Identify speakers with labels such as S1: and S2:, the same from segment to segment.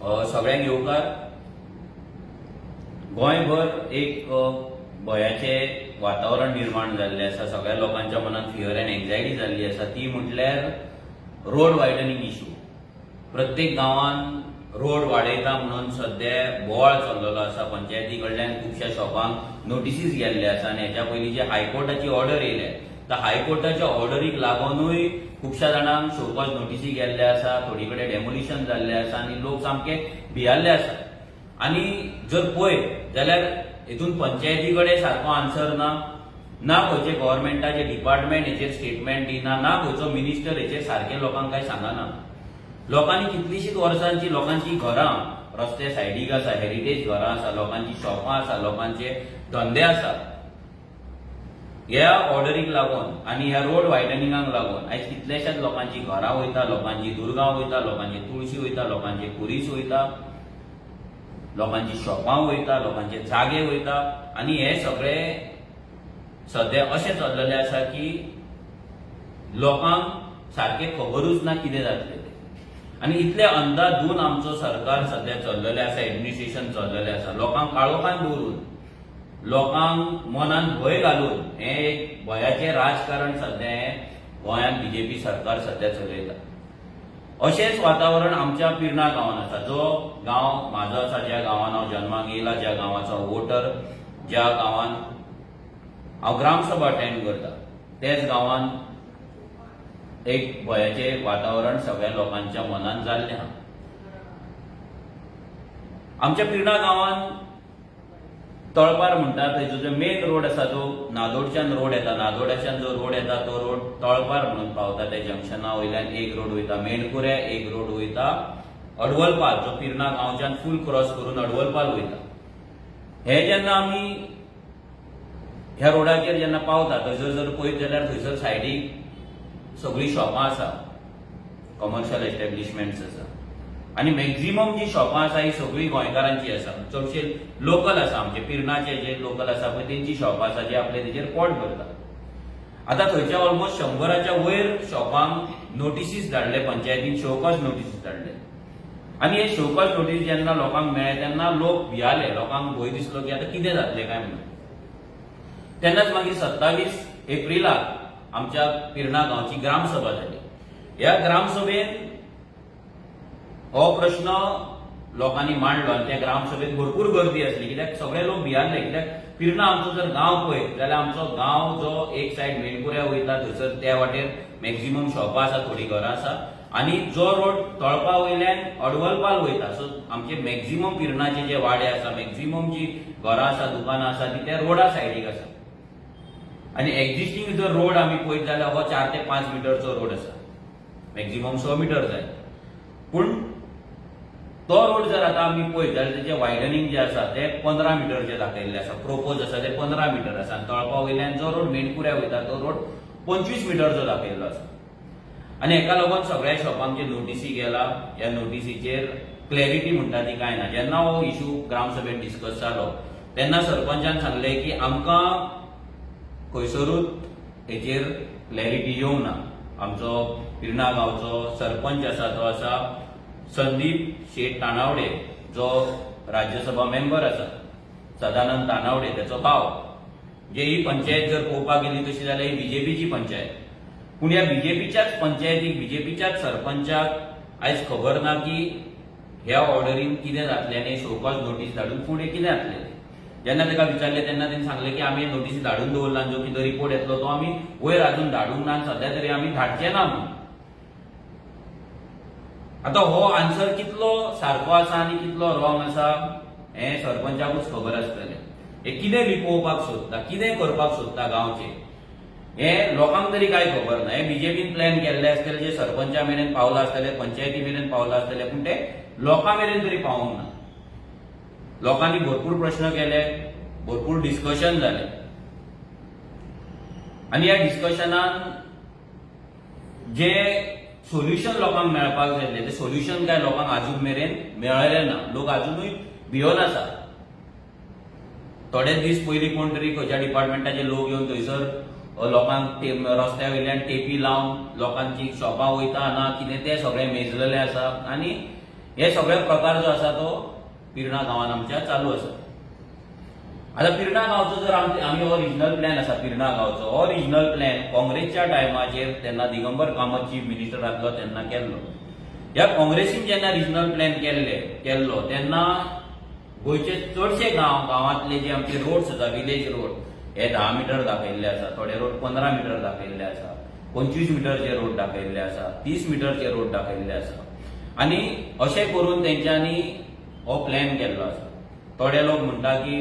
S1: सगळ्यांक येवकार. गोंयभर एक भंयाचें वातावरण निर्माण जाल्लें आसा. सगळ्या लोकांच्या मनांत फियर अँड एन्जायटी जाल्ली आसा, ती म्हटल्यार रोड वायडनिंग इशू. प्रत्येक गांवान रोड वाडयता म्हणून सद्या बोवाळ चल्लेलो आसा. पंचायती कडल्यान खुबश्या शॉपांक नोटिसीस गेल्ले आसा आनी हेच्या पयलीं जे हायकोर्टाची ऑर्डर येयल्या, त्या हायकोर्टाच्या ऑर्डरीक लागूनूय खुबश्या जाणांक शोकॉज नोटिसी गेल्ले आसा, थोडी कडेन डेमोलिशन जाल्लें आसा आनी लोक सामके भियाल्ले आसा. आनी जर पळयत जाल्यार हितून पंचायती कडेन सारको आन्सर ना, ना खंयचे गव्हर्मेंटाचे डिपार्टमेंट हेचेर स्टेटमेंट दिना, ना खंयचो मिनिस्टर हेचेर सारकें लोकांक कांय सांगना. लोकांनी कितलींशींच वर्सांची लोकांची घरां रस्ते सायडीक आसा, हेरिटेज घरां आसा, लोकांची शॉपां आसा, लोकांचे धंदे आसा. ह्या ऑर्डरीक लागून आनी ह्या रोड वायडनिंगाक लागून आयज कितल्याशाच लोकांची घरां वयता, लोकांची दुर्गां वयता, लोकांची तुळशी वयता, लोकांचे खुरीस वयता, लोकांची शॉपां वयता, लोकांचे जागे वयता. आनी हे सगळे सद्या अशें चल्लेलें आसा की लोकांक सारकें खबरूच ना कितें जातलें तें. आनी इतले अंदाधून आमचो सरकार सद्या चल्लेलें आसा, एडमिनिस्ट्रेशन चल्लेलें आसा. लोकांक काळोखान दवरून, लोकांक मनान भंय घालून हें एक भंयाचें राजकारण सद्या हें गोंयांत बीजेपी सरकार सद्या चलयता. अशेंच वातावरण आमच्या पिर्णा गांवांत आसा, जो गांव म्हाजो आसा, ज्या गांवान हांव जन्माक येयला, ज्या गांवाचो हांव वोटर, ज्या गांवान हांव ग्रामसभा अटेंड करता, तेच गांवान एक भंयाचें वातावरण सगळ्या लोकांच्या मनान जाल्लें आहा. आमच्या पिर्णा गांवान तळपार म्हणटा थंयचो जो मेन रोड आसा, तो नादोडच्यान रोड येता, नादोड्याच्यान जो रोड येता तो रोड तळपार म्हणून पावता. त्या जंक्शना वयल्यान एक रोड वयता मेणकुरे, एक रोड वयता अडवलपाल, जो पिर्णा गांवच्यान फूल क्रॉस करून अडवलपाल वयता. हे जेन्ना आमी ह्या रोडाचेर जेन्ना पावता, थंयसर जर पळयत जाल्यार थंयसर सायडीक सगळीं शॉपां आसा, कमर्शियल एस्टॅब्लिशमेंट्स आसा आनी मॅक्झिमम जी शॉपां आसा ही सगळीं गोंयकारांची आसा. चडशे लोकल आसा, आमचे पिर्णाचे जे लोकल आसा पळय, तेंची शॉपां आसा, जे आपले तेजेर पोट भरता. आतां थंयच्या ऑलमोस्ट 100च्या वयर शॉपांक नोटिसीस धाडले पंचायतीन, शोकॉज नोटिसीस धाडले. आनी हे शोकॉज नोटीस जेन्ना लोकांक मेळ्ळे तेन्ना लोक भियाले. लोकांक भंय दिसलो की आतां कितें जातलें काय म्हणून. तेन्नाच मागीर 27 एप्रिलाक आमच्या पिर्णा गांवची ग्रामसभा जाली. ह्या ग्रामसभेन हो प्रश्न लोकांनी मांडलो आनी त्या ग्रामसभेत भरपूर गर्दी आसली, कित्याक सगळे लोक भियाल्ले. कित्याक पिर्णा आमचो जर गांव पळयत जाल्यार आमचो गांव जो एक सायड मेणकुऱ्या वयता, थंयसर त्या वाटेर मॅक्झिमम शॉपां आसा, थोडीं घरां आसा आनी जो रोड तळपा वयल्यान अडवलपाल वयता, सो आमचे मॅक्झिमम पिर्णाचे जे वाडे आसा, मॅक्झिमम जी घरां आसा, दुकानां आसा, ती त्या रोडा सायडीक आसा. आनी एक्झिस्टींग जर रोड आमी पळयत जाल्यार हो 4 ते 5 मिटरचो रोड आसा, मॅक्झिमम 6 मिटर जाय. पूण तो रोड जर आतां आमी पळयत जाल्यार तेजें वायडनिंग जें आसा तें 15 मिटरचें दाखयल्लें आसा, प्रोपोज आसा तें 15 मिटर आसा आनी तळपा वयल्यान जो रोड मेणकुऱ्या वयता तो रोड 25 मिटरचो दाखयल्लो आसा. आनी हेका लागून सगळ्या शॉपांक जे नोटिसी गेला, ह्या नोटिसीचेर क्लॅरिटी म्हणटा ती कांय ना. जेन्ना हो इशू ग्रामसभेत डिस्कस जालो तेन्ना सरपंचान सांगलें की आमकां खंयसरूच हेचेर क्लॅरिटी येवंक ना. आमचो पिर्णा गांवचो सरपंच आसा तो आसा संदीप शेट तानावडे, जो राज्यसभा मेंबर आसा, सदानंद तानावडे त्याचो भाव. जे ही पंचायत जर पळोवपाक गेली तशी जाल्यार ही बीजेपीची पंचायत. पूण ह्या बीजेपीच्याच पंचायतीक, बीजेपीच्याच सरपंचाक आयज खबर ना की ह्या ऑर्डरीन कितें जातलें आनी शोकॉज नोटीस धाडून फुडें कितें जातलें तें. जेन्ना ताका विचारलें तेन्ना तेणी सांगलें की आमी नोटीस धाडून दवरला आनी जो कितें रिपोर्ट येतलो तो आमी वयर अजून धाडूंक ना आनी सद्या तरी आमी धाडचे ना म्हणून. आतां हो आन्सर कितलो सारको आसा आनी कितलो रॉंग आसा हें सरपंचाकूच खबर आसतलें. हे कितें लिपोवपाक सोदता, कितें करपाक सोदता गांवचें, हें लोकांक तरी कांय खबर ना. हे बीजेपीन प्लॅन केल्ले आसतले, जे सरपंचा मेरेन पावला आसतले, पंचायती मेरेन पावला आसतले, पूण ते लोकां मेरेन तरी पावूंक ना. लोकांनी भरपूर प्रश्न केले, भरपूर डिस्कशन जालें आनी ह्या डिस्कशनान जे सोल्युशन लोकांक मेळपाक जाय आसलें तें सोल्युशन काय लोकांक अजून मेरेन मेळ्ळें ना. लोक अजुनूय भियोन आसा. थोडे दीस पयलीं कोण तरी खंयच्या डिपार्टमेंटाचे लोक येवन थंयसर लोकांक रस्त्या वयल्यान टेपी लावन लोकांची शॉपां वयता ना कितें तें सगळें मेजलेलें आसा. आनी हे सगळे प्रकार जो आसा तो पिर्णा गांवान आमच्या चालू आसा. आता पिर्णा गांवचो जर आमी हो रिजनल प्लॅन आसा पिर्णा गांवचो, हो रिजनल प्लॅन काँग्रेसच्या टायमाचेर तेन्ना दिगंबर कामत चीफ मिनिस्टर आसलो तेन्ना केल्लो. ह्या काँग्रेसीन जेन्ना रिजनल प्लॅन केल्लो तेन्ना गोंयचे चडशे गांवांतले जे आमचे रोड्स आसा, विलेज रोड, हे 10 मिटर दाखयल्ले आसा, थोडे रोड 15 मिटर दाखयल्ले आसा, 25 मिटरचे रोड दाखयल्ले आसा, 30 मिटरचे रोड दाखयल्ले आसा आनी अशें करून तेंच्यांनी हो प्लॅन केल्लो आसा. थोडे लोक म्हणटा की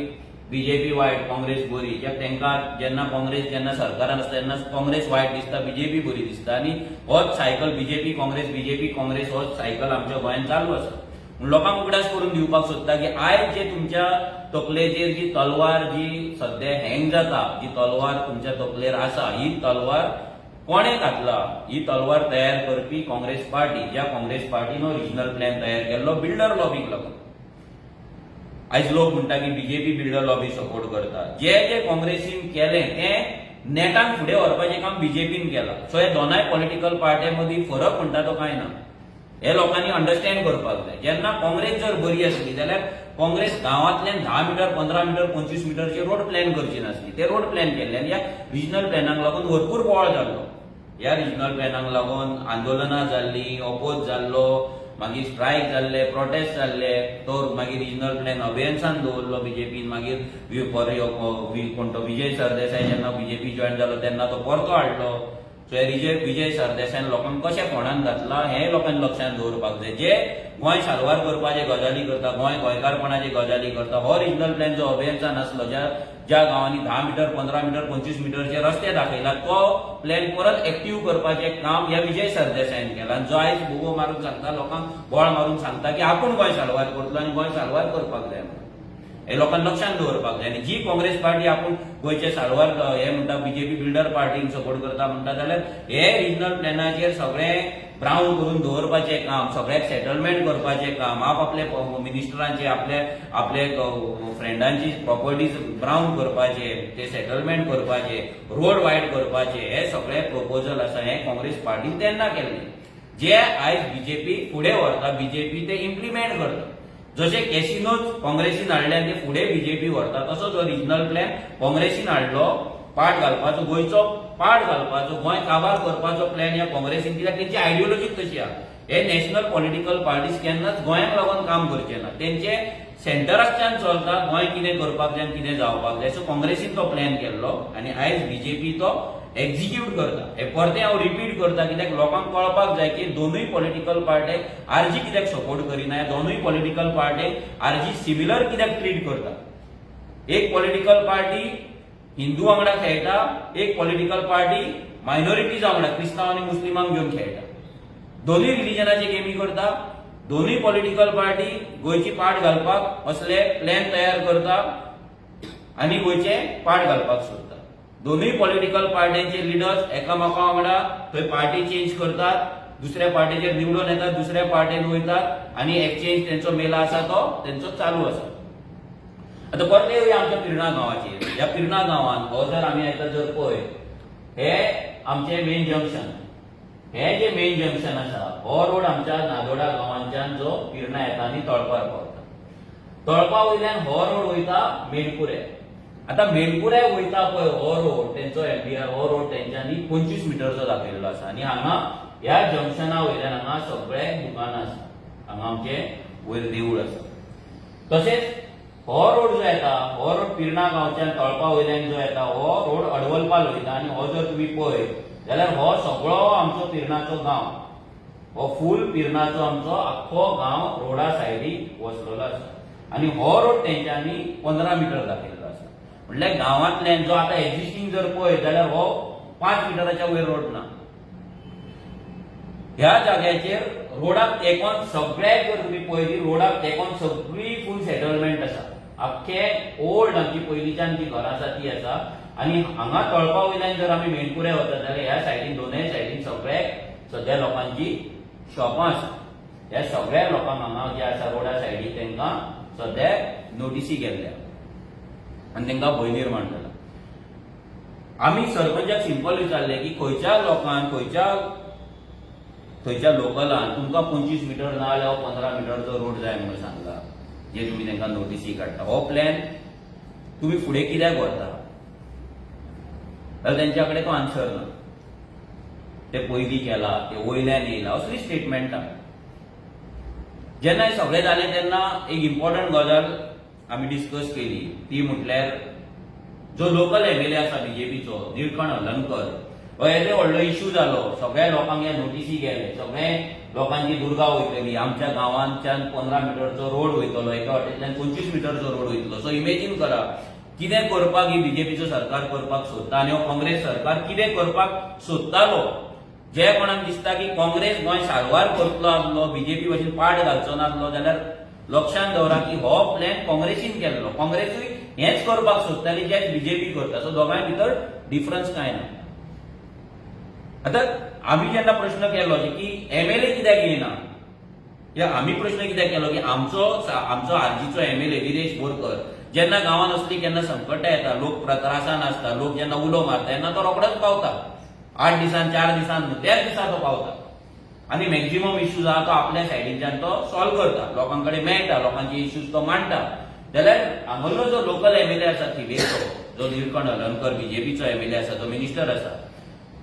S1: बीजेपी वायट, काँग्रेस बरी. कित्याक तांकां जेन्ना काँग्रेस जेन्ना सरकारान आसता तेन्ना काँग्रेस वायट दिसता, बीजेपी बरी दिसता आनी होच cycle BJP Congress, BJP Congress होच सायकल आमच्या गोंयांत चालू आसा. पूण लोकांक उगडास करून दिवपाक सोदता की आयज जे तुमच्या तकलेचेर जी तलवार जी सद्या हँग जाता, जी तलवार तुमच्या तकलेर आसा, ही तलवार कोणें घातला? ही तलवार तयार करपी काँग्रेस पार्टी, ज्या काँग्रेस पार्टीन हो रिजनल प्लॅन तयार केल्लो बिल्डर लॉबीक लागून. आयज लोक म्हणटा की बीजेपी बिल्डर लॉबी सपोर्ट करता. जे जे काँग्रेसीन केलें तें नेटान फुडें व्हरपाचें काम बीजेपीन केलां. सो हे दोनाय पॉलिटिकल पार्ट्यां मदीं फरक म्हणटा तो कांय ना, हे लोकांनी अंडरस्टँड करपाक जाय. जेन्ना काँग्रेस जर बरी आसली जाल्यार काँग्रेस गांवांतल्यान 10 मिटर, 15 मिटर, 25 मिटरचे रोड प्लॅन करची नासली. ते रोड प्लॅन केल्ले आनी ह्या रिजनल प्लॅनाक लागून भरपूर बोवाळ जाल्लो. ह्या रिजनल प्लॅनाक लागून आंदोलनां जाल्लीं, ओपोज जाल्लो, मागीर स्ट्रायक जाल्ले, प्रोटेस्ट जाल्ले. तो मागीर रिजनल प्लॅन अबेयन्सान दवरलो बीजेपीन. मागीर कोण तो विजय सरदेसाय जेन्ना बीजेपी जॉयन जालो तेन्ना तो परतो हाडलो. सो हे विजय सरदेसायान लोकांक कशें फोंडान घातलां हें लोकांनी लक्षांत दवरपाक जाय. जे गोंय साल्वार करपाचे गजाली करता, गोंय गोंयकारपणाचे गजाली करता, हो रिजनल प्लॅन जो अबेयन्सान आसलो, ज्या ज्या गांवांनी 10 मिटर, 15 मिटर, 25 मिटरचे रस्ते दाखयला, तो प्लॅन परत एक्टीव करपाचें काम ह्या विजय सरदेसायान केलां. आनी जो आयज बोबो मारून सांगता, लोकांक बोवाळ मारून सांगता की आपूण गोंय साल्वार करतलो आनी गोंय साल्वार करपाक जाय म्हणून, हे लोकांक लक्षांत दवरपाक जाय. आनी जी काँग्रेस पार्टी आपूण गोंयचे साल्वार हे म्हणटा, बीजेपी बिल्डर पार्टीक सपोर्ट करता म्हणटा, जाल्यार हे रिजनल प्लॅनाचेर सगळें ब्रावन करून दवरपाचें काम, सगळ्याक सेटलमेंट करपाचें काम, आपआपले मिनिस्टरांचे, आपले आपले फ्रेंडांची प्रॉपर्टीज ब्रावन करपाचे, ते सेटलमेंट करपाचे, रोड वायड करपाचे, हे सगळे प्रपोजल आसा हे काँग्रेस पार्टीन तेन्ना केल्ले, जे आयज बीजेपी फुडें व्हरता, बीजेपी ते इम्प्लिमेंट करता. जशे कॅसिनोज काँग्रेसीन हाडले आनी ते फुडें बीजेपी व्हरता, तसोच हो रिजनल प्लॅन काँग्रेसीन हाडलो. पाट घालपाचो, गोंयचो पाट घालपाचो, गोंय काबार करपाचो प्लॅन ह्या काँग्रेसीन, कित्याक तेंची आयडियोलॉजीच तशी आहा. हे नॅशनल पॉलिटिकल पार्टीज केन्नाच गोंयांक लागून काम करचे ना. तेंचे सेंटराच्यान चलता गोंय कितें करपाक जाय आनी कितें जावपाक जाय. सो काँग्रेसीन तो प्लॅन केल्लो आनी आयज बीजेपी तो एक्झिक्यूट करता. हे परतें हांव रिपीट करता कित्याक लोकांक कळपाक जाय की दोनूय पॉलिटिकल पार्ट्यांक आरजी कित्याक सपोर्ट करिना, ह्या दोनूय पॉलिटिकल पार्ट्यांक आरजी सिमिलर कित्याक ट्रीट करता. एक पॉलिटिकल पार्टी हिंदू वांगडा खेळटा, एक पॉलिटिकल पार्टी मायनॉरिटीज वांगडा, क्रिस्तांव आनी मुस्लिमांक घेवन खेळटा. दोनूय रिलिजनाचे गेमी करता. दोनूय पॉलिटिकल पार्टी गोंयची पाट घालपाक असले प्लॅन तयार करता आनी गोंयचे पाट घालपाक सोदता. दोनूय पॉलिटिकल पार्ट्यांचे लिडर्स एकामेका वांगडा थंय पार्टी चेंज करतात, दुसऱ्या पार्टीचेर निवडून येतात, दुसऱ्या पार्टीन वयतात आनी एक्सचेंज तेंचो मेला आसा तो तेंचो चालू आसा. आतां परत येवया आमच्या पिर्णा गांवाचेर. ह्या पिर्णा गांवान हो जर आमी आतां जर पळय, हे आमचे मेन जंक्शन, हे जे मेन जंक्शन आसा, हो रोड आमच्या नादोडा गांवांच्यान जो पिर्णा येता आनी तळपार पावता, तळपा वयल्यान हो रोड वयता मेणकुरे. आतां मेणकुरे वयता पळय हो रोड, तेंचो एलबीआर हो रोड तेंच्यांनी 25 मिटरचो दाखयल्लो आसा. आनी हांगा ह्या जंक्शना वयल्यान हांगा सगळे दुकानां आसा, हांगा आमचे वयर देवूळ आसा. तशेंच हो रोड जो येता, हो रोड पिर्णा गांवच्यान तळपा वयल्यान जो येता, हो रोड अडवलपाल वयता. आनी हो जर तुमी पळयत जाल्यार हो सगळो आमचो पिर्णाचो गांव, हो फूल पिर्णाचो आमचो आख्खो गांव रोडा सायडीक वसलेलो आसा. आनी हो रोड तेंच्यांनी 15 मिटर दाखयल्लो आसा. म्हणल्यार गांवांतल्यान जो आतां एक्झिस्टींग जर पळयत जाल्यार हो 5 मिटराच्या वयर रोड ना. ह्या जाग्याचेर रोडाक तेंकोन सगळ्याक जर तुमी पळयली, रोडाक तेंकोन सगळी फूल सेटलमेंट आसा. आख्खे ओल्ड आमची पयलींच्यान जी घरां आसा ती आसा. आनी हांगा तळपा वयल्यान जर आमी मेणकुरे वता जाल्यार ह्या सायडीन, दोनय सायडीन सगळ्याक सद्या लोकांची शॉपां आसा. ह्या सगळ्या लोकांक हांगा जे आसा रोडा सायडीक तांकां सद्या नोटीसी गेल्ल्या आनी तांकां भंय निर्माण जाला. आमी सरपंचाक सिंपल विचारलें की खंयच्या लोकांक, खंयच्या थंयच्या लोकलान तुमकां 25 मिटर ना जाल्यार 15 मिटरचो रोड जाय म्हणून सांगला, जे तुमी तांकां नोटीसी काडटा, हो प्लॅन तुमी फुडें कित्याक व्हरता? जाल्यार तेंच्या कडेन तो आन्सर ना. ते पयलीं केला, ते वयल्यान येयला, असली स्टेटमेंटां. जेन्ना हें सगळें जालें तेन्ना एक इम्पॉर्टंट गजाल आमी डिस्कस केली, ती म्हटल्यार जो लोकल एमएलए आसा बीजेपीचो, निळकंठ हलनकर, हो येदो व्हडलो इश्यू जालो. सगळ्या लोकांक हे नोटीसी गेले, सगळे लोकांची दुर्गा वयतली, आमच्या गांवांच्यान 15 मिटरचो रोड वयतलो, एका वाटेंतल्यान 25 मिटरचो रोड वयतलो. सो इमेजीन करा कितें करपाक ही बीजेपीचो सरकार करपाक सोदता आनी हो काँग्रेस सरकार कितें करपाक सोदतालो. जे कोणाक दिसता की काँग्रेस गोंय साल्वार करतलो आसलो, बीजेपी भशेन पाट घालचो नासलो, जाल्यार लक्षात दवरा की हो प्लॅन काँग्रेसीन केल्लो. काँग्रेसूय हेंच करपाक सोदताली जेच बीजेपी करता. सो दोगांय भितर डिफरन्स कांय ना. आतां आमी जेन्ना प्रश्न केलो की एमएलए कित्याक येयना, या आमी प्रश्न कित्याक केलो की आमचो आरजीचो एमएलए विरेश बोरकर जेन्ना गांवांत असली केन्ना संकटां येता, लोक त्रासान आसता, लोक जेन्ना उलो मारता तेन्ना तो रोखडोच पावता. 8 दिसान, 4 दिसान न्हू, त्याच दिसा तो पावता आनी मॅक्झिमम इश्यूज आहा तो आपल्या सायडीच्यान तो सॉल्व करता, लोकां कडेन मेळटा, लोकांचे इश्यूज तो मांडटा. जाल्यार हांगसरलो जो लोकल एमएलए आसा थिवेचो, जो निळकंठ हलनकर बीजेपीचो एमएलए आसा, जो मिनिस्टर आसा,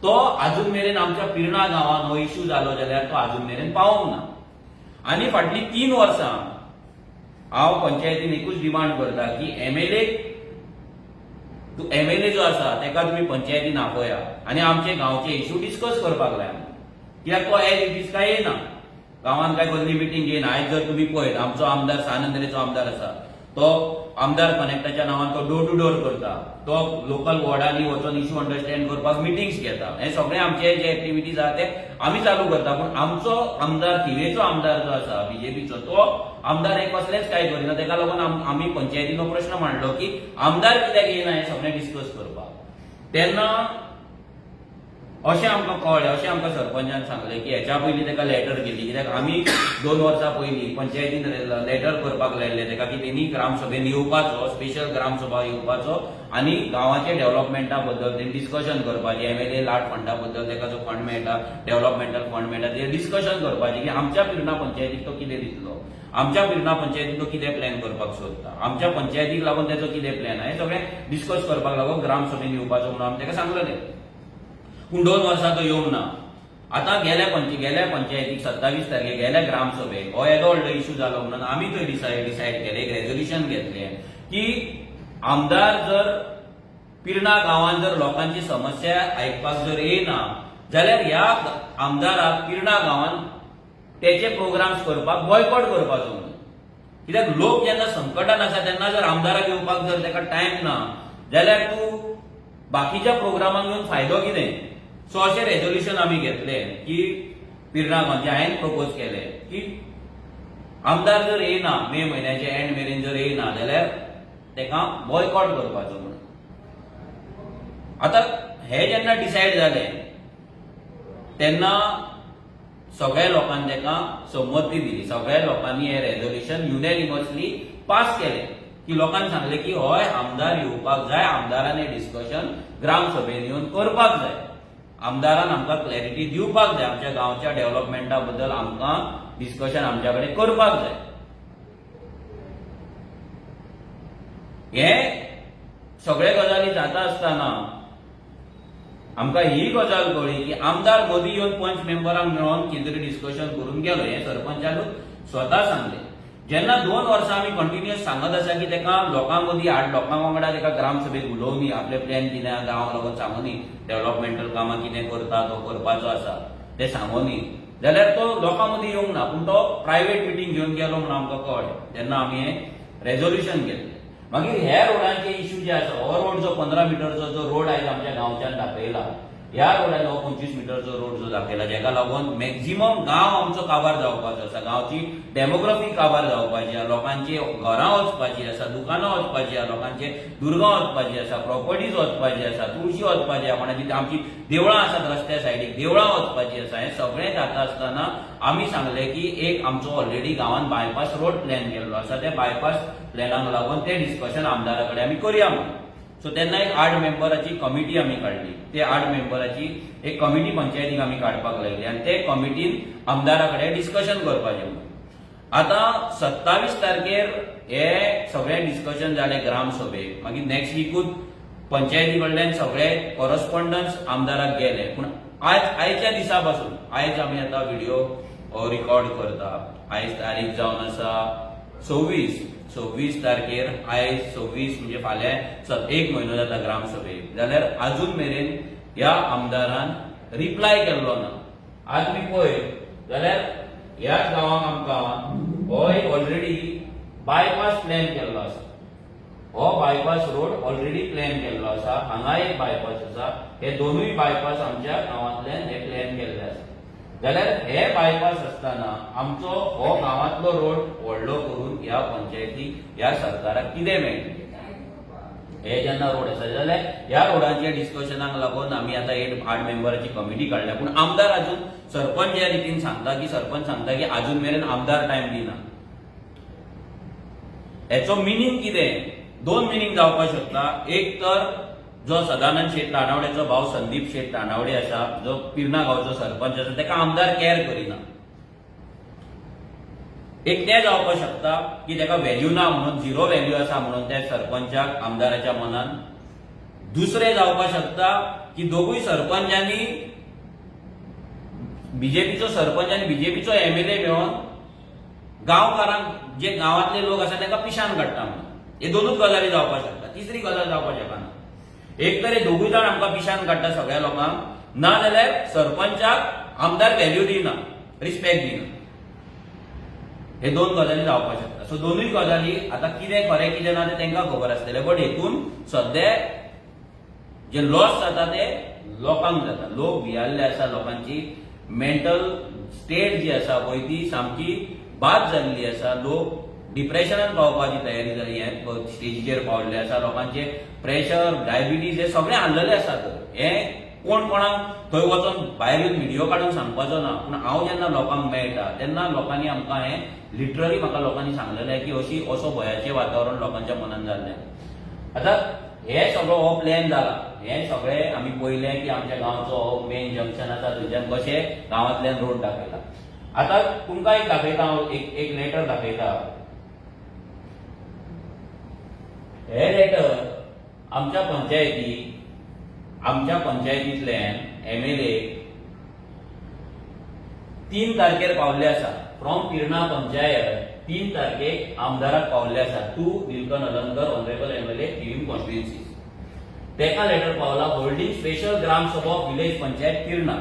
S1: तो अजून मेरेन आमच्या पिर्णा गांवांत हो इश्यू जालो जाल्यार तो अजून मेरेन पावोंक ना. आनी फाटलीं 3 वर्सां हांव पंचायतीन एकूच डिमांड करता की एमएलए तूं एमएलए जो आसा तेका तुमी पंचायतीन आपोया आनी आमचे गांवचे इश्यू डिस्कस करपाक लाय, कित्याक तो एज it is काय येना, गांवांत काय कसली मिटींग घेयना. आयज जर तुमी पळयत, आमचो आमदार, सान आंद्रेचो आमदार आसा, तो आमदार कनेक्टाच्या नांवान तो डोर टू डोर करता, तो लोकल वॉर्डांनी वचोन इश्यू अंडरस्टँड करपाक मिटिंग्स घेता. हे सगळे आमचे जे एक्टिविटीज आहा ते आमी चालू करता, पूण आमचो आमदार, थिवेचो आमदार जो आसा बीजेपीचो, तो आमदार हे कसलेच काय करिना. तेका लागून आमी पंचायतीन हो प्रश्न मांडलो की आमदार कित्याक येयना हें सगळें डिस्कस करपाक. तेन्ना अशें आमकां कळ्ळें, अशें आमकां सरपंचान सांगलें की हेच्या पयलीं ताका लेटर केली, कित्याक आमी 2 वर्सां पयलीं पंचायतीन लेटर करपाक लायल्लें ताका की तेणी ग्रामसभेन येवपाचो, स्पेशल ग्रामसभा येवपाचो आनी गांवाच्या डेव्हलपमेंटा बद्दल तेणी डिस्कशन करपाचें, एमएलए लाड फंडा बद्दल ताका जो फंड मेळटा, डेव्हलपमेंटल फंड मेळटा, तेजेर डिस्कशन करपाचें की आमच्या पिर्णा पंचायतीक तो कितें दितलो, आमच्या पिर्णा पंचायतीक तो कितें प्लॅन करपाक सोदता, आमच्या पंचायतीक लागून तेचो कितें प्लॅन आहा, हें सगळें डिस्कस करपाक लागून ग्रामसभेन येवपाचो म्हणून आमी ताका सांगलेलें. पूण 2 वर्सां तो येवंक ना. आतां गेल्या पंचायतीक 27 तारखेक गेल्या ग्रामसभेक हो येदो व्हडलो इश्यू जालो म्हणून आमी थंय डिसायड केलें, एक रेजोल्युशन घेतलें की आमदार जर पिर्णा गांवांत जर लोकांची समस्या आयकपाक जर येयना जाल्यार ह्या आमदाराक पिर्णा गांवांत तेचे प्रोग्राम्स करपाक बॉयकॉट करपाचो म्हणून. कित्याक लोक जेन्ना संकटान आसा तेन्ना जर आमदाराक येवपाक जर ताका टायम ना जाल्यार तूं बाकीच्या प्रोग्रामाक येवन फायदो कितें? सो अशें रेजोल्युशन आमी घेतलें की पिर्णा गांवचे हांवें प्रपोज केलें की आमदार जर येयना, मे म्हयन्याचे एंड मेरेन जर येयना जाल्यार ताका बॉयकॉट करपाचो म्हणून. आतां हें जेन्ना डिसायड जालें तेन्ना सगळ्या लोकांनी ताका संमती दिली. सगळ्या लोकांनी हें रेजोल्युशन युनॅनिमसली पास केलें की लोकांनी सांगलें की हय, आमदार येवपाक जाय, आमदारान हें डिस्कशन ग्रामसभेन येवन करपाक जाय, आमदारान आमकां क्लॅरिटी दिवपाक जाय, आमच्या गांवच्या डेव्हलपमेंटा बद्दल आमकां डिस्कशन आमच्या कडेन करपाक जाय. हे सगळे गजाली जाता आसतना आमकां ही गजाल कळ्ळी की आमदार मदीं येवन पंच मेंबरांक मेळोन कितें तरी डिस्कशन करून गेलो, हें सरपंचानूच स्वता सांगलें. जेन्ना 2 वर्सां आमी कंटिन्युअस सांगत आसा की ताका लोकां मदीं हाड, लोकां वांगडा ताका ग्रामसभेक उलोवनी, आपले प्लॅन कितें आहा गांवांक लागून सांगोनी, डेव्हलपमेंटल कामां कितें करता तो, करपाचो आसा तें सांगोनी, जाल्यार तो लोकां मदीं येवंक ना, पूण तो प्रायवेट मिटींग घेवन गेलो म्हणून आमकां कळ्ळें तेन्ना आमी हें रेजोल्युशन घेतलें. मागीर ह्या रोडांचे इश्यू जे आसा, हो रोड जो 15 मिटरचो जो रोड आयज आमच्या गांवच्यान दाखयला, ह्या रोडान हो 25 मिटरचो रोड जो दाखयला, जेका लागून मॅक्झिमम गांव आमचो काबार जावपाचो आसा, गांवची डेमोग्राफी काबार जावपाची आसा, लोकांची घरां वचपाची आसा, दुकानां वचपाची आसा, लोकांचे दुर्गां वचपाची आसा, प्रॉपर्टीज वचपाची आसा, तुळशी वचपाची आसा, कोणाची आमची देवळां आसात रस्त्या सायडीक, देवळां वचपाची आसा. हें सगळें जाता आसतना आमी सांगलें की एक आमचो ऑलरेडी गांवांत बायपास रोड प्लॅन केल्लो आसा, त्या बायपास प्लॅनाक लागून तें डिस्कशन आमदारा कडेन आमी करया म्हणून. सो तेन्ना एक 8 मेंबराची कमिटी आमी काडली. ते 8 मेंबराची एक कमिटी पंचायतीक आमी काडपाक लायली आनी ते कमिटीन आमदारा कडेन डिस्कशन करपाचें म्हणून. आतां 27 तारखेर हे सगळें डिस्कशन जालें ग्रामसभेक. मागीर नॅक्स्ट विकूच पंचायती कडल्यान सगळे कॉरस्पॉन्डन्स आमदाराक गेले. पूण आज आयच्या दिसा पासून, आयज आमी आतां व्हिडिओ रिकॉर्ड करता, आयज तारीख जावन आसा 26. 26 तारखेर, आयज 26 म्हणजे फाल्यां एक म्हयनो जाता ग्रामसभेक. जाल्यार अजून मेरेन ह्या आमदारान रिप्लाय केल्लो ना. आज मी पळय जाल्यार ह्याच गांवांक आमकां हो एक ऑलरेडी बायपास प्लॅन केल्लो आसा. हो बायपास रोड ऑलरेडी प्लॅन केल्लो आसा. हांगा एक बायपास आसा. हे दोनूय बायपास आमच्या गांवांतल्यान हे प्लॅन केल्ले आसा. जाल्यार हे बायपास आसतना आमचो हो गांवांतलो रोड व्हडलो करून ह्या पंचायतीक, ह्या सरकाराक कितें मेळटलें? हे जेन्ना रोड आसा जाल्यार ह्या रोडांच्या डिस्कशनाक लागून आमी आतां 8 मेंबराची कमिटी काडल्या. पूण आमदार अजून, सरपंच ज्या रितीन सांगता की, सरपंच सांगता की अजून मेरेन आमदार टायम दिना. हेचो मिनींग कितें? दोन मिनींग जावपाक शकता. एक तर जो सदानंद शेट तानावडेचो भाव संदीप शेट तानावडे आसा, जो पिर्णा गांवचो सरपंच आसा, ताका आमदार कॅर करिना. एक तें जावपाक शकता की ताका व्हॅल्यू ना म्हणून, झिरो व्हॅल्यू आसा म्हणून त्या सरपंचाक आमदाराच्या मनान. दुसरें जावपाक शकता की दोगूय सरपंचांनी, बीजेपीचो सरपंच आनी बीजेपीचो एमएलए मेळोन गांवकारांक, जे गांवांतले लोक आसा तांकां पिशान काडटा म्हणून. हे दोनूच गजाली जावपाक शकता, तिसरी गजाल जावपाक शकना. एक तर हे दोगूय जाण आमकां पिशान काडटा सगळ्या लोकांक, ना जाल्यार सरपंचाक आमदार व्हॅल्यू दिना, रिस्पेक्ट दिना. हे दोन गजाली जावपाक शकता. सो दोनूय गजाली आतां कितें खरें कितें ना तें तांकां खबर आसतलें. बट हेतून सद्या जे लॉस जाता ते लोकांक जाता. लोक भियाल्ले आसा. लोकांची मेंटल स्टेट जी आसा पळय ती सामकी बाद जाल्ली आसा. लोक डिप्रेशनान पावपाची तयारी जाली, हे स्टेजीचेर पावल्ले आसा. लोकांचे प्रेशर, डायबिटीज हे सगळे हाडलेले आसा. तर हे कोण कोणाक थंय वचोन भायर येवन व्हिडिओ काडून सांगपाचो ना, पूण हांव जेन्ना लोकांक मेळटा तेन्ना लोकांनी आमकां हें लिटरली म्हाका लोकांनी सांगलेलें की अशी असो भंयाचें वातावरण लोकांच्या मनान जाल्लें. आतां हे सगळो हो प्लॅन जाला, हे सगळे आमी पळयलें की आमच्या गांवचो हो मेन जंक्शन आसा, थंयच्यान कशें गांवांतल्यान रोड दाखयला. आतां तुमकां एक दाखयता हांव, एक एक लेटर दाखयता. हे लेटर आमच्या पंचायतींतल्यान एमएलए 3 तारखेर पावल्ले आसा. फ्रॉम पिर्णा पंचायत 3 तारखेक आमदाराक पावल्ले आसा. To Nilkanth Halarnkar, honourable MLA, Thivim constituency. तेका लेटर पावला, holding special Gram Sabha of village panchayat Pirna.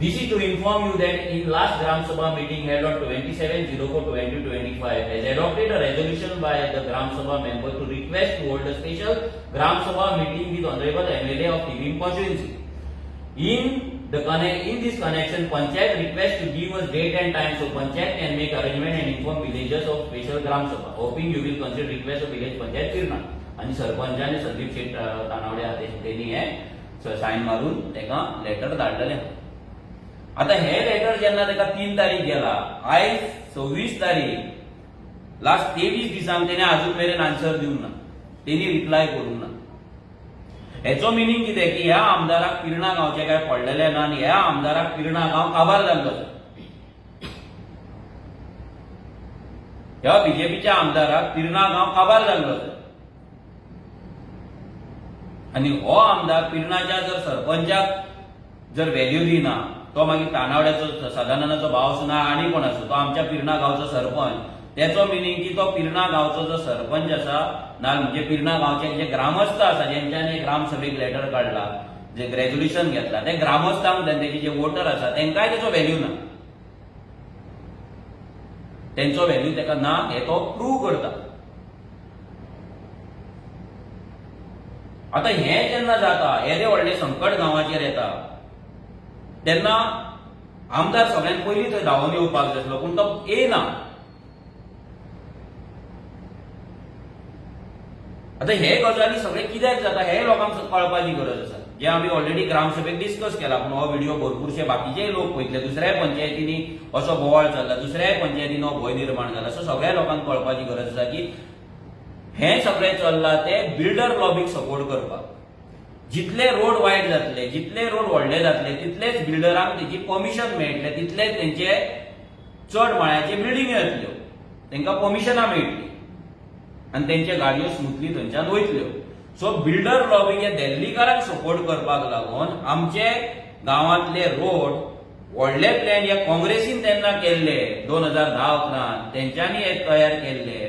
S1: This is to inform you that in last Gram Sabha meeting held on 27/04/2025 has adopted a resolution by the Gram Sabha member to request to hold a special Gram Sabha meeting with Honorable MLA of Thivim constituency. In this connection, Panchayat request to give us date and time so Panchayat can make arrangement and inform villagers of special Gram Sabha. Hoping you will consider request of village Panchayat Pirna. आणि सरपंचाने संदीप शेट तानावडे आहा तेणी हे sign मारून तेका letter धाडलेले. आता हे letter जेन्ना ताका 3 तारीख गेला, आयज 26 तारीख, लास्ट 23 दिसांक तेणे अजून मेरेन आन्सर दिवंक ना, तेणी रिप्लाय करूंक ना. हेचो मिनींग कितें की ह्या आमदाराक पिर्णा गांवचें काय पडलेलें ना आनी ह्या आमदाराक पिर्णा गांव काबार जाल्लो आसा. ह्या बीजेपीच्या आमदाराक पिर्णा गांव काबार जाल्लो आसा आनी हो आमदार पिर्णाच्या जर सरपंचाक जर व्हॅल्यू दिना, तो मागीर तानावड्याचो सदानंदाचो भाव आसूं ना आनी कोण आसूं, तो आमच्या पिर्णा गांवचो सरपंच. तेचो मिनींग की तो पिर्णा गांवचो जो सरपंच आसा ना म्हणजे पिर्णा गांवचे जे ग्रामस्थ आसा, जेंच्यांनी ग्रामसभेक लेटर काडला, जे रेजोल्युशन घेतला, ते ग्रामस्थांक, तेंचे जे वोटर आसा तेंकांय तेचो व्हॅल्यू ना. तेंचो व्हॅल्यू तेका ना हे तो प्रूव करता. आतां हें जेन्ना जाता, येदें व्हडलें संकट गांवाचेर येता तेन्ना आमदार सगळ्यांत पयलीं थंय धांवून येवपाक जाय आसलो, पूण तो येना. आतां हे गजाली सगळे कित्याक जाता हे लोकांक कळपाची गरज आसा. जे आमी ऑलरेडी ग्रामसभेक डिस्कस केला, पूण हो व्हिडिओ भरपूरशे बाकीचेय लोक पळयतले. दुसऱ्याय पंचायतींनी असो बोवाळ चल्ला, दुसऱ्याय पंचायतीन हो भंय निर्माण जाला. सो सगळ्या लोकांक कळपाची गरज आसा की हें सगळें चल्लां तें बिल्डर लॉबीक सपोर्ट करपाक. जितले रोड वायड जातले, जितले रोड व्हडले जातले, तितलेच बिल्डरांक तेजी परमिशन मेळटलें, तितलेच तेंचे चड माळ्याचे बिल्डिंग जातल्यो, तांकां परमिशनां मेळटली आनी तेंचे गाडयो स्मुथली थंयच्यान वयतल्यो. सो बिल्डर लॉबी हे दिल्लीकारांक सपोर्ट करपाक लागून आमचे गांवांतले रोड व्हडले प्लॅन हे काँग्रेसीन तेन्ना केल्ले, 2010 उपरांत तेंच्यांनी हे तयार केल्ले,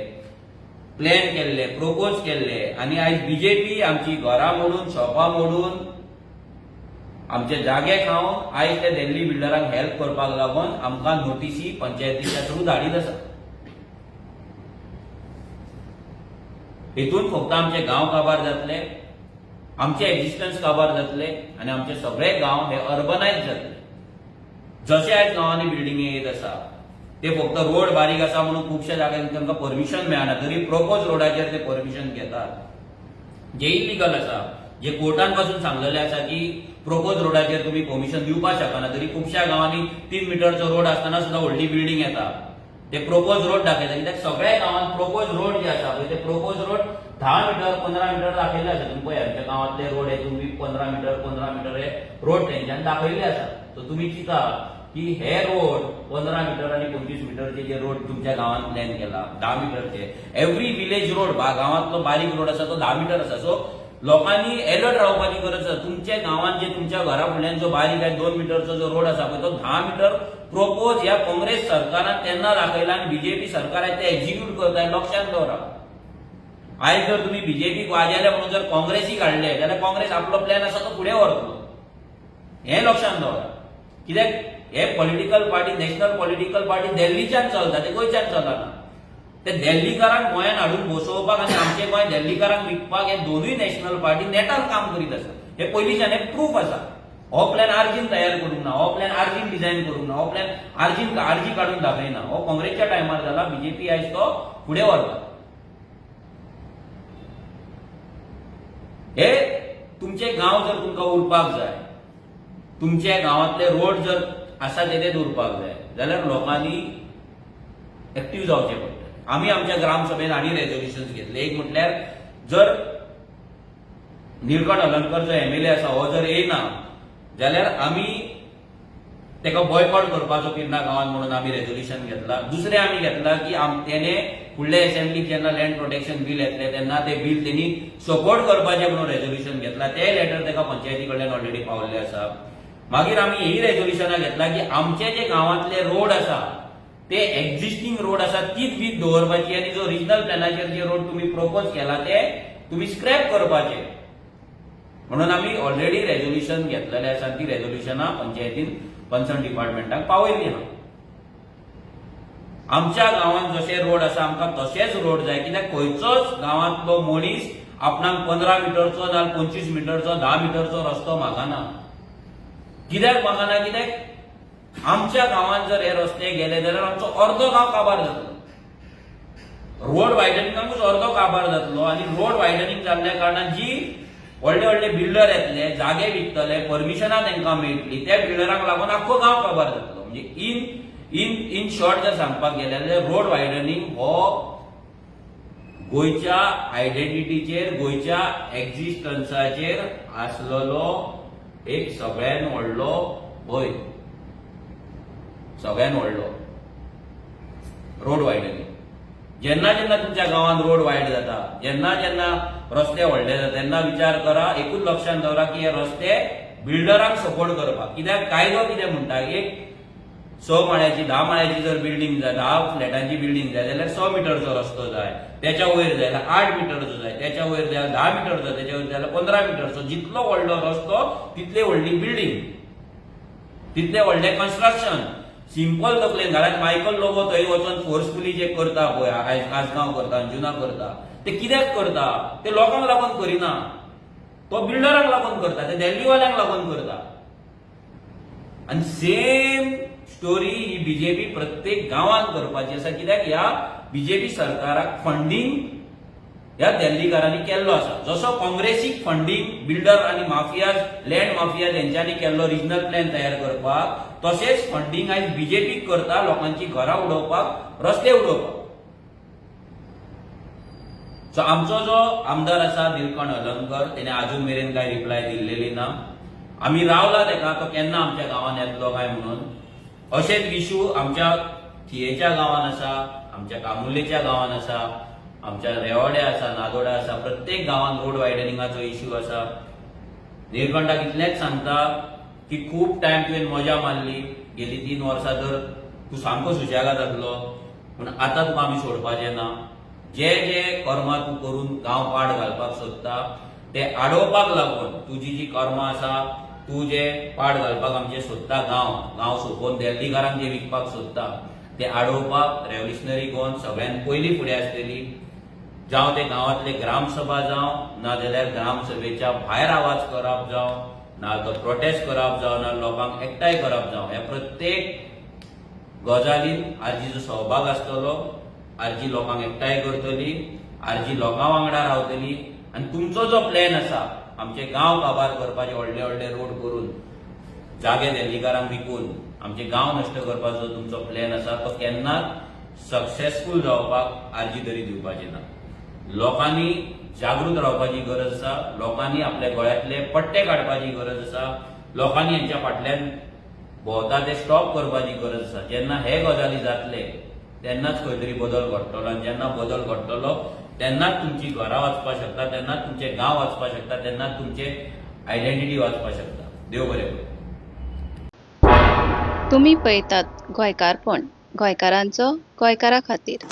S1: प्लॅन केल्ले, प्रोपोज केल्ले आनी आयज बीजेपी आमची घरां मोडून, शॉपां मोडून, आमचे जागे खावन आयज ते दिल्ली बिल्डरांक हेल्प करपाक लागून आमकां नोटीसी पंचायतीच्या थ्रू धाडीत आसा. हेतून फक्त आमचे गांव काबार जातले, आमचे एक्झिस्टन्स काबार जातले आनी आमचे सगळे गांव हे अर्बनायज जातले. जशे आयज गांवांनी बिल्डिंगी येत आसा, ते फक्त रोड बारीक आसा म्हणून खुबश्या जाग्यांनी तांकां परमिशन मेळना, तरी प्रोपोज रोडाचेर ते परमिशन घेतात, जे इलिगल आसा, जे कोर्टान पासून सांगलेले आसा की प्रोपोज रोडाचेर तुमी परमिशन दिवपाक शकना. तरी खुबश्या गांवांनी 3 मिटरचो रोड आसतना सुद्दां व्हडली बिल्डिंग येता, ते प्रोपोज रोड दाखयता. कित्याक सगळ्या गांवांत प्रोपोज रोड जे आसा पळय, ते प्रोपोज रोड 10 मिटर, 15 मिटर दाखयल्ले आसा. तुमी पळय, आमच्या गांवांतले रोड हे तुमी 15 मिटर, 15 मिटर हे रोड तेंच्यानी दाखयल्ले आसा. सो तुमी चिंता की हे रोड 15 मिटर आनी 25 मिटरचे जे रोड तुमच्या गांवांत प्लॅन केला, 10 मिटरचे एवरी विलेज रोड, गांवांतलो बारीक रोड आसा तो 10 मिटर आसा. सो लोकांनी एलर्ट रावपाची गरज आसा. तुमच्या गांवांत जे तुमच्या घरा फुडल्यान जो बारीक आहे 2 मिटरचो जो रोड आसा पळय, तो 10 मिटर प्रोपोज ह्या काँग्रेस सरकारान तेन्ना दाखयला आनी बीजेपी सरकार आहे ते एक्झिक्यूट करता, हें लक्षात दवरा. आयज जर तुम्ही बीजेपीक वाजेले म्हणून जर काँग्रेसीक हाडले जाल्यार काँग्रेस आपलो प्लॅन आसा तो फुडें व्हरतलो, हें लक्षात दवरा. कित्याक हे political party, national political party दिल्लीच्यान चलता, ते गोंयच्यान चलना. ते दिल्लीकारांक गोंयांत हाडून बसोवपाक आनी आमचे गोंय दिल्लीकारांक विकपाक हे दोनूय नॅशनल पार्टी नेटान काम करीत आसा. हे पयलींच्यान हे प्रूफ आसा. हो प्लॅन आरजीन तयार करूंक ना, हो प्लॅन आरजीन डिझायन करूंक ना, हो प्लॅन आरजीन आरजी काडून दाखयना. हो काँग्रेसच्या टायमार जाला, बीजेपी आयज तो फुडें व्हरता. हे तुमचे गांव जर तुमकां उरपाक जाय, तुमच्या गांवांतले रोड जर आसा तेतेच उरपाक जाय जाल्यार लोकांनी एक्टीव जावचें पडटलें. आमी आमच्या ग्रामसभेन आनी रेजोल्युशन्स घेतले. एक म्हटल्यार जर निळकंठ हळर्णकर जो एमएलए आसा हो जर येयना जाल्यार आमी ताका बॉयकॉट करपाचो पिर्ना गांवांत म्हणून आमी रेजोल्युशन घेतला. दुसरें आमी घेतला की तेणे फुडल्या असेंब्लीक जेन्ना लँड प्रोटेक्शन बील येतलें तेन्ना तें बील तेणी सपोर्ट करपाचें म्हणून रेजोल्युशन घेतला. ते लेटर ताका पंचायती कडल्यान ऑलरेडी पावल्ले आसा. मागीर आमी ही रेजोल्युशनां घेतला की आमचे जे गांवांतले रोड आसा ते एक्झिस्टींग रोड आसा तीच वीज दवरपाची आनी जो रिजनल प्लॅनाचेर जे रोड तुमी प्रपोज केला ते तुमी स्क्रॅप करपाचे म्हणून आमी ऑलरेडी रेजोल्युशन घेतलेले आसा. ती रेजोल्युशनां पंचायतीन कन्सर्न डिपार्टमेंटाक पावयल्ली आहा. आमच्या गांवांत जशे रोड आसा आमकां तशेच रोड जाय, कित्याक खंयचोच गांवांतलो मनीस आपणाक 15 मिटरचो नाल्यार 25 मिटरचो, 10 मिटरचो रस्तो मागना. कित्याक मागना? कित्याक आमच्या गांवांत जर हे रस्ते गेले जाल्यार आमचो अर्दो गांव काबार जातलो. रोड वायडनिंगाकूच अर्दो काबार जातलो आनी रोड वायडनिंग जाल्ल्या कारणान जी व्हडले व्हडले बिल्डर येतले, जागे विकतले, परमिशनां तांकां मेळटली, त्या बिल्डरांक लागून आख्खो गांव काबार जातलो. म्हणजे इन इन इन शॉर्ट जर सांगपाक गेले जाल्यार रोड वायडनिंग हो गोंयच्या आयडेंटिटीचेर, गोंयच्या एक्झिस्टन्साचेर आसलेलो एक सगळ्यान व्हडलो भंय, सगळ्यान व्हडलो रोड वायडनिंग. जेन्ना जेन्ना तुमच्या गांवांत रोड वायड जाता, जेन्ना जेन्ना रस्ते व्हडले जाता, तेन्ना विचार करा, एकूच लक्षांत दवरा की हे रस्ते बिल्डरांक सपोर्ट करपाक. कित्याक कायदो कितें म्हणटा, एक 6 माळ्याची, 10 माळ्याची जर बिल्डींग जाय, 10 फ्लॅटांची बिल्डींग जाय जाल्यार 6 मिटरचो रस्तो जाय, त्याच्या वयर जाय जाल्यार 8 मिटरचो जाय, त्याच्या वयर जाय जाल्यार 10 मिटरचो, त्याच्या वयर जाय जाल्यार 15 मिटरचो. जितलो व्हडलो रस्तो तितले व्हडली बिल्डींग, तितले व्हडलें कन्स्ट्रक्शन. सिंपल तकलेन घाल्यार मायकल लोबो थंय वचोन फोर्सफुली जे करता पळय, आयज आसगांव करता, अंजुना करता, ते कित्याक करता? ते लोकांक लागून करिना, तो बिल्डरांक लागून करता, ते दिल्लीवाल्यांक लागून करता. आनी सेम स्टोरी ही बीजेपी प्रत्येक गांवांत करपाची आसा, कित्याक ह्या बीजेपी सरकाराक फंडींग ह्या दिल्लीकारांनी केल्लो आसा. जसो काँग्रेसीक फंडींग बिल्डर आनी माफिया, लँड माफिया तेंच्यांनी केल्लो रिजनल प्लॅन तयार करपाक, तशेंच फंडींग आयज बीजेपीक करता लोकांची घरां उडोवपाक, रस्ते उडोवपाक. सो आमचो जो आमदार आसा निलकंठ हलंकर तेणे अजून मेरेन काय रिप्लाय दिल्लेली ना. आमी रावला तेका तो केन्ना आमच्या गांवान येतलो काय म्हणून. अशेच इशू आमच्या थियेच्या गांवान आसा, आमच्या कामुर्लेच्या गांवान आसा, आमच्या रेवड्या आसा, नादोडा आसा, प्रत्येक गांवान रोड वायडनिंगाचो इश्यू आसा. निळकंठाक इतलेंच सांगता की खूब टायम तुवें मजा मारली गेली 3 वर्सां, तर तूं सामको सुशेगाद जातलो, पूण आतां तुका आमी सोडपाचें ना. जे जे कर्मां तूं करून गांव पाड घालपाक सोदता ते आडोवपाक लागून तुजी जी कर्मां आसा, तूं जे पाड घालपाक आमचे सोदता, गांव गांव सोंपोवन देल्लीकारांक जे विकपाक सोदता ते आडोवपाक रेव्होल्युशनरी गोवन सगळ्यान पयलीं फुडें आसतली. जावं ते गांवांतले ग्रामसभा जावं, ना जाल्यार ग्रामसभेच्या भायर आवाज करप जावं, ना तो प्रोटेस्ट करप जावं, ना लोकांक एकठांय करप जावं, ह्या प्रत्येक गजालीन आरजीचो सहभाग आसतलो. आरजी लोकांक एकठांय करतली, आरजी लोकां वांगडा रावतली आनी तुमचो जो प्लॅन आसा आमचे गांव काबार करपाचे, व्हडले व्हडले रोड करून जागे देल्लीकारांक विकून आमचे गांव नश्ट करपाचो तुमचो प्लॅन आसा तो केन्नाच सक्सेसफूल जावपाक आरजी तरी दिवपाची ना. लोकांनी जागृत रावपाची गरज आसा, लोकांनी आपल्या गळ्यांतले पट्टे काडपाची गरज आसा, लोकांनी हेंच्या फाटल्यान भोंवता ते स्टॉप करपाची गरज आसा. जेन्ना हे गजाली जातले तेन्नाच खंय तरी बदल घडटलो आनी जेन्ना बदल घडटलो तेन्नाच तुमची घरां वचपाक शकता, तेन्नाच तुमचे गांव वचपाक शकता, तेन्नाच तुमचे आयडेंटिटी वचपाक शकता. देव बरें करूं.
S2: तुमी पळयतात गोंयकारपण, गोंयकारांचो गोंयकारा खातीर.